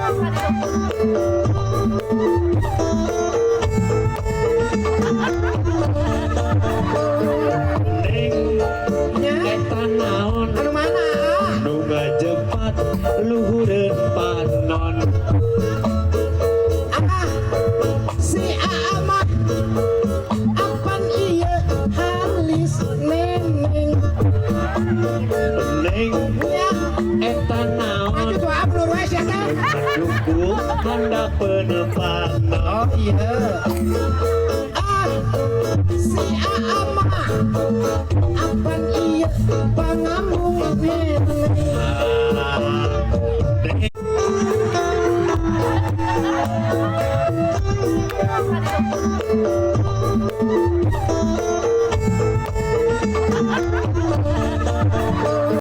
Neng, Nya. Eta naon? Anu mana, ah? Nu ngajepat luhureun panon. Ah, si Aa mah apan ieu halis neneng. Neng, Nya. Eta naon? Lanjut wae, mundur wae sia teh. Duku handapeun panon. Oh iya. Ah, si Aa mah apan ieu pangambung neneng. Ah, Neng.